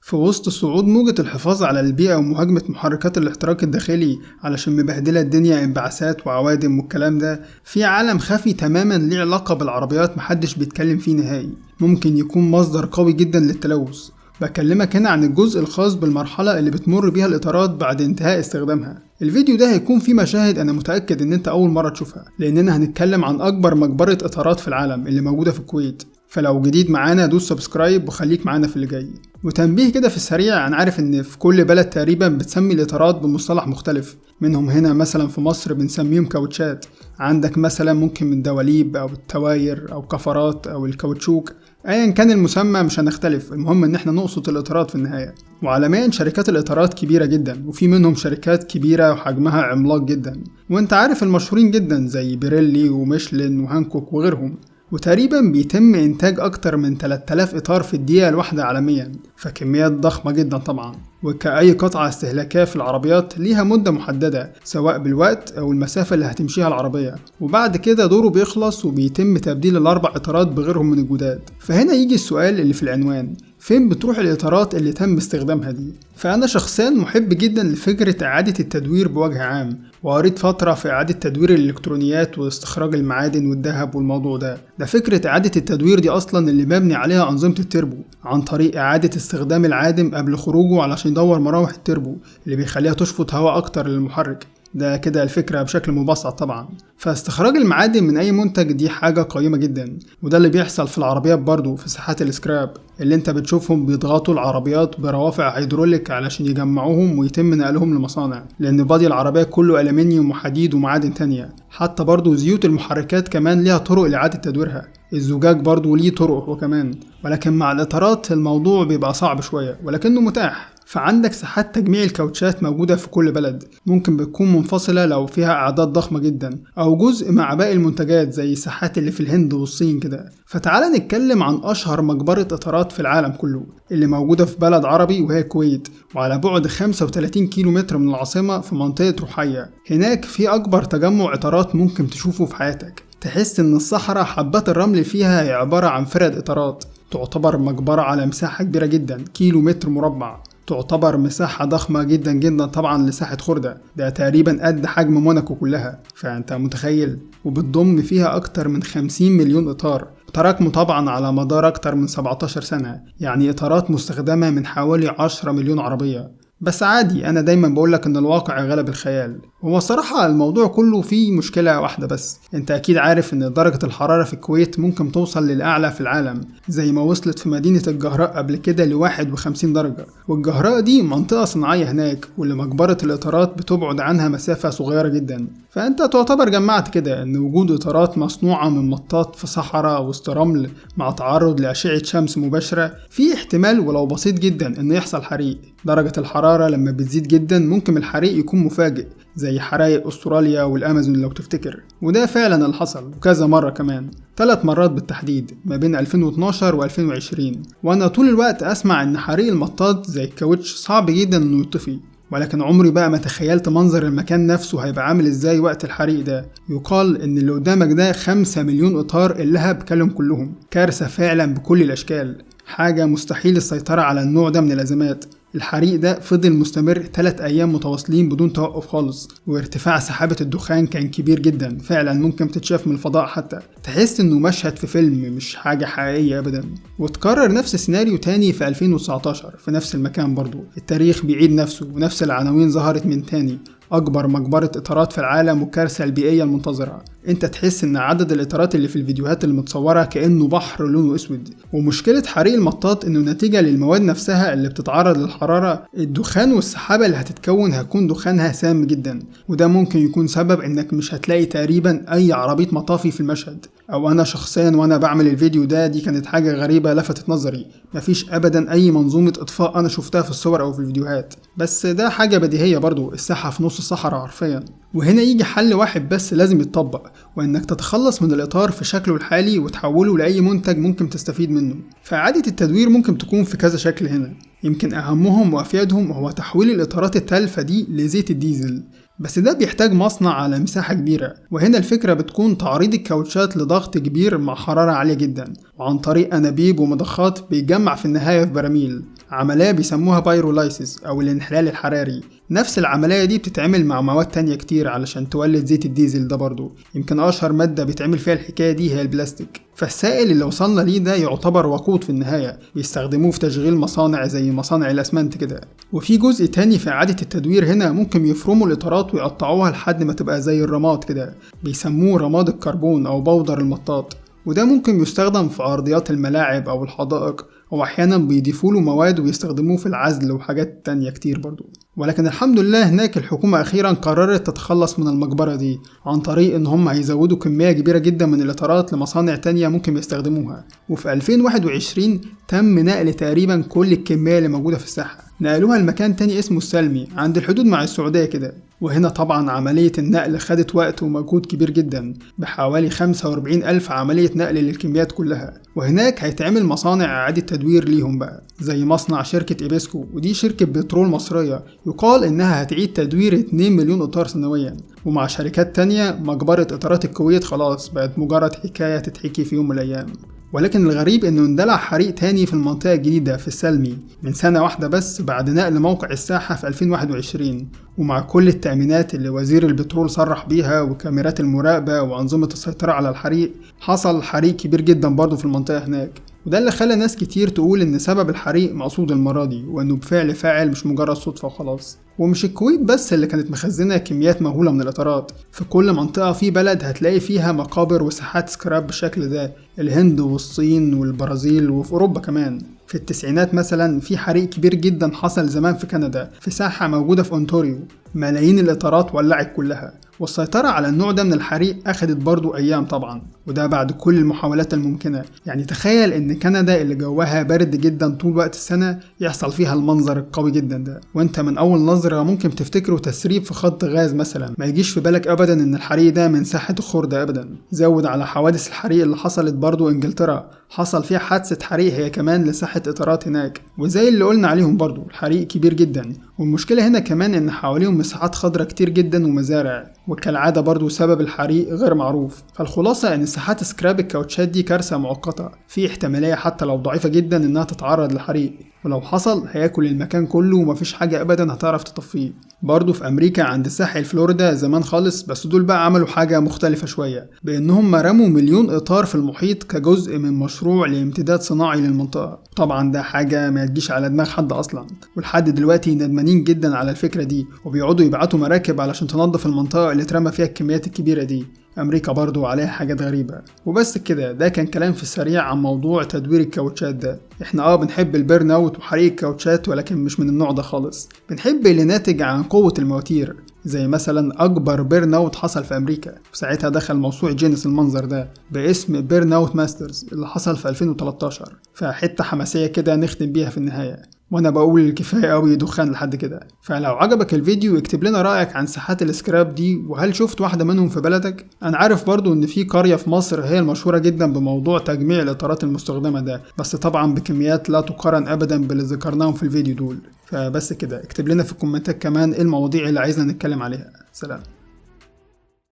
في وسط صعود موجة الحفاظ على البيئة ومهاجمة محركات الاحتراق الداخلي علشان مبهدلة الدنيا انبعاثات وعوادم والكلام ده، في عالم خفي تماما ليه علاقة بالعربيات محدش بيتكلم فيه نهائي، ممكن يكون مصدر قوي جدا للتلوث. بكلمك هنا عن الجزء الخاص بالمرحلة اللي بتمر بيها الإطارات بعد انتهاء استخدامها. الفيديو ده هيكون فيه مشاهد أنا متأكد إن أنت أول مرة تشوفها، لأننا هنتكلم عن أكبر مقبرة إطارات في العالم اللي موجودة في الكويت. فلو جديد معانا دوس subscribe وخليك معانا في اللي جاي. وتنبيه كده في السريع، أنا عارف إن في كل بلد تقريبا بتسمي الإطارات بمصطلح مختلف، منهم هنا مثلا في مصر بنسميهم كاوتشات، عندك مثلا ممكن من دواليب أو التواير أو كفرات أو الكاوتشوك، ايا كان المسمى مش هنختلف، المهم ان احنا نقصد الاطارات في النهاية. وعالميا شركات الاطارات كبيرة جدا، وفي منهم شركات كبيرة وحجمها عملاق جدا، وانت عارف المشهورين جدا زي بيريلي وميشلين وهانكوك وغيرهم. وتقريبا بيتم انتاج اكتر من 3000 اطار في الدقيقة الواحدة عالميا، فكميات ضخمة جدا طبعا. وكأي قطعة استهلاكية في العربيات ليها مدة محددة، سواء بالوقت أو المسافة اللي هتمشيها العربية، وبعد كده دوره بيخلص وبيتم تبديل الأربع إطارات بغيرهم من الجداد. فهنا يجي السؤال اللي في العنوان، فين بتروح الإطارات اللي تم استخدامها دي؟ فأنا شخصيا محب جدا لفكرة إعادة التدوير بوجه عام، وقريت فترة في إعادة تدوير الإلكترونيات واستخراج المعادن والذهب والموضوع ده. ده فكرة إعادة التدوير دي أصلا اللي مبني عليها أنظمة التربو، عن طريق إعادة استخدام العادم قبل خروجه علشان يدور مراوح التربو اللي بيخليها تشفط هواء أكتر للمحرك. ده كده الفكرة بشكل مبسط طبعا. فاستخراج المعادن من أي منتج دي حاجة قيمة جدا، وده اللي بيحصل في العربيات برضو في ساحات السكراب اللي انت بتشوفهم بيضغطوا العربيات بروافع هيدروليك علشان يجمعوهم ويتم نقلهم لمصانع، لأن body العربية كله ألمنيوم وحديد ومعادن تانية. حتى برضو زيوت المحركات كمان ليها طرق لإعادة تدويرها، الزجاج برضو ليه طرق وكمان، ولكن مع الإطارات الموضوع بيبقى صعب شوية ولكنه متاح. فعندك ساحات تجميع الكاوتشات موجودة في كل بلد، ممكن بتكون منفصلة لو فيها أعداد ضخمة جدا، أو جزء مع باقي المنتجات زي الساحات اللي في الهند والصين كده. فتعال نتكلم عن أشهر مقبرة إطارات في العالم كله اللي موجودة في بلد عربي وهي الكويت، وعلى بعد 35 كيلو متر من العاصمة في منطقة روحية. هناك في أكبر تجمع إطارات ممكن تشوفه في حياتك، تحس إن الصحراء حبات الرمل فيها هي عبارة عن فرد إطارات. تعتبر مقبرة على مساحة كبيرة جدا، كيلو متر مربع، تعتبر مساحة ضخمة جدا جدا طبعا لساحة خردة، ده تقريبا قد حجم موناكو كلها، فأنت متخيل. وبتضم فيها أكتر من 50 مليون إطار تراكموا طبعا على مدار أكتر من 17 سنة، يعني إطارات مستخدمة من حوالي 10 مليون عربية. بس عادي، أنا دايما بقولك إن الواقع غلب الخيال. هو صراحة الموضوع كله فيه مشكلة واحدة بس، أنت أكيد عارف إن درجة الحرارة في الكويت ممكن توصل للأعلى في العالم، زي ما وصلت في مدينة الجهراء قبل كده ل 51 درجة، والجهراء دي منطقة صناعية هناك واللي مقبرة الإطارات بتبعد عنها مسافة صغيرة جدا. فأنت تعتبر جمعت كده إن وجود إطارات مصنوعة من مطاط في صحراء وسط رمل مع تعرض لأشعة شمس مباشرة، في احتمال ولو بسيط جدا إن يحصل حريق. درجة الحرارة لما بتزيد جدا ممكن الحريق يكون مفاجئ، زي حرايق أستراليا والأمازون لو تفتكر، وده فعلا اللي حصل وكذا مرة كمان، 3 مرات بالتحديد ما بين 2012 و2020. وأنا طول الوقت أسمع إن حريق المطاط زي الكاوتش صعب جدا إنه يطفي، ولكن عمري بقى ما تخيلت منظر المكان نفسه هيبقى عامل ازاي وقت الحريق ده. يقال ان اللي قدامك ده 5 مليون اطار اللهب كلهم كلهم، كارثة فعلا بكل الاشكال، حاجة مستحيل السيطرة على النوع ده من الازمات. الحريق ده فضل مستمر 3 أيام متواصلين بدون توقف خالص، وارتفاع سحابة الدخان كان كبير جدا، فعلا ممكن تتشاف من الفضاء حتى، تحس انه مشهد في فيلم مش حاجة حقيقية ابدا. وتكرر نفس السيناريو تاني في 2019 في نفس المكان برضو، التاريخ بيعيد نفسه ونفس العناوين ظهرت من تاني، أكبر مقبرة إطارات في العالم والكارثة البيئية المنتظرة. أنت تحس إن عدد الإطارات اللي في الفيديوهات المتصورة كأنه بحر لونه أسود. ومشكلة حريق المطاط إنه نتيجة للمواد نفسها اللي بتتعرض للحرارة، الدخان والسحابة اللي هتتكون هتكون دخانها سام جدا، وده ممكن يكون سبب إنك مش هتلاقي تقريبا أي عربية مطافي في المشهد. أو أنا شخصيا وأنا بعمل الفيديو ده دي كانت حاجة غريبة لفتت نظري، مفيش أبدا أي منظومة إطفاء أنا شفتها في الصور أو في الفيديوهات، بس ده حاجة بديهية برضو، الساحة في نص الصحراء حرفيا. وهنا يجي حل واحد بس لازم يتطبق، وإنك تتخلص من الإطار في شكله الحالي وتحوله لأي منتج ممكن تستفيد منه. فإعادة التدوير ممكن تكون في كذا شكل هنا، يمكن أهمهم وأفيدهم هو تحويل الإطارات التالفة دي لزيت الديزل، بس ده بيحتاج مصنع على مساحة كبيرة. وهنا الفكرة بتكون تعريض الكاوتشات لضغط كبير مع حرارة عالية جدا، وعن طريق أنابيب ومضخات بيتجمع في النهاية في براميل. عملية بيسموها pyrolysis أو الانحلال الحراري. نفس العملية دي بتتعمل مع مواد تانية كتير علشان تولد زيت الديزل ده برضو. يمكن أشهر مادة بيتعمل فيها الحكاية دي هي البلاستيك. فالسائل اللي وصلنا ليه ده يعتبر وقود في النهاية، بيستخدموه في تشغيل مصانع زي مصانع الأسمنت كده. وفي جزء تاني في إعادة التدوير هنا ممكن يفرموا الإطارات ويقطعوها لحد ما تبقى زي الرماد كده، بيسموه رماد الكربون أو بودر المطاط، وده ممكن يستخدم في أرضيات الملاعب أو الحدائق، أو أحيانا بيضيفوا له مواد ويستخدموه في العزل وحاجات تانية كتير برضو. ولكن الحمد لله هناك الحكومة أخيرا قررت تتخلص من المقبرة دي عن طريق إن هم هيزودوا كمية كبيرة جدا من الإطارات لمصانع تانية ممكن يستخدموها. وفي 2021 تم نقل تقريبا كل الكمية اللي موجودة في الساحة، نقلوها لمكان تاني اسمه السلمي عند الحدود مع السعودية كده. وهنا طبعا عملية النقل خدت وقت ومجهود كبير جدا، بحوالي 45 ألف عملية نقل للكميات كلها. وهناك هيتعمل مصانع إعادة تدوير ليهم بقى، زي مصنع شركة إيبسكو، ودي شركة بترول مصرية يقال إنها هتعيد تدوير 2 مليون إطار سنويا. ومع شركات تانية مقبرة إطارات الكويت خلاص بقت مجرد حكاية تتحكي في يوم من الأيام. ولكن الغريب انه اندلع حريق تاني في المنطقة الجديدة في السلمي من سنة واحدة بس بعد نقل موقع الساحة في 2021، ومع كل التأمينات اللي وزير البترول صرح بيها وكاميرات المراقبة وأنظمة السيطرة على الحريق، حصل حريق كبير جدا برضه في المنطقة هناك. وده اللي خلى ناس كتير تقول ان سبب الحريق مقصود المرة دي، وانه بفعل فاعل مش مجرد صدفة وخلاص. ومش الكويت بس اللي كانت مخزنة كميات مهولة من الإطارات، في كل منطقة في بلد هتلاقي فيها مقابر وساحات سكراب بالشكل ده، الهند والصين والبرازيل وفي أوروبا كمان. في التسعينات مثلا في حريق كبير جدا حصل زمان في كندا في ساحة موجودة في أونتاريو، ملايين الإطارات ولعت كلها. والسيطرة على النوع ده من الحريق أخدت برضو أيام طبعا، وده بعد كل المحاولات الممكنة. يعني تخيل إن كندا اللي جواها بارد جدا طول وقت السنة يحصل فيها المنظر القوي جدا ده، وانت من أول نظرة ممكن تفتكره تسريب في خط غاز مثلا، ما يجيش في بالك أبدا إن الحريق ده من ساحة الخردة أبدا. زود على حوادث الحريق اللي حصلت برضو إنجلترا، حصل فيها حادثة حريق هي كمان لساحة إطارات هناك، وزي اللي قلنا عليهم برضو الحريق كبير جدا. والمشكلة هنا كمان إن حواليهم مساحات خضراء كتير جدا ومزارع، وكالعادة برضو سبب الحريق غير معروف. فالخلاصة إن ساحات سكراب الكاوتشات دي كارثة مؤقتة، في احتمالية حتى لو ضعيفة جدا إنها تتعرض لحريق، ولو حصل هياكل المكان كله ومفيش حاجة أبدا هتعرف تطفيه. برضو في أمريكا عند ساحل فلوريدا زمان خالص، بس دول بقى عملوا حاجة مختلفة شوية، بإنهم رموا 1,000,000 إطار في المحيط كجزء من مشروع لامتداد صناعي للمنطقة. طبعا ده حاجة ما تجيش على دماغ حد أصلا، ولحد دلوقتي ندمانين جدا على الفكرة دي، وبيقعدوا يبعتوا مراكب علشان تنظف المنطقة اللي اترمى فيها الكميات الكبيرة دي. أمريكا برضو عليها حاجات غريبة. وبس كده، ده كان كلام في السريع عن موضوع تدوير الكاوتشات ده. احنا بنحب ال burn out وحريق الكاوتشات، ولكن مش من النوع ده خالص. بنحب اللي ناتج عن قوة المواتير، زي مثلا أكبر burn out حصل في أمريكا، وساعتها دخل موسوعة جينيس المنظر ده باسم Burnout Masters اللي حصل في 2013. فحتة حماسية كده نختم بيها في النهاية. وانا بقول كفايه قوي دخان لحد كده. فلو عجبك الفيديو اكتب لنا رايك عن ساحات السكراب دي، وهل شفت واحده منهم في بلدك؟ انا عارف برضو ان في قريه في مصر هي المشهوره جدا بموضوع تجميع الاطارات المستخدمه ده، بس طبعا بكميات لا تقارن ابدا باللي ذكرناهم في الفيديو دول. فبس كده، اكتب لنا في الكومنتات كمان ايه المواضيع اللي عايزنا نتكلم عليها. سلام.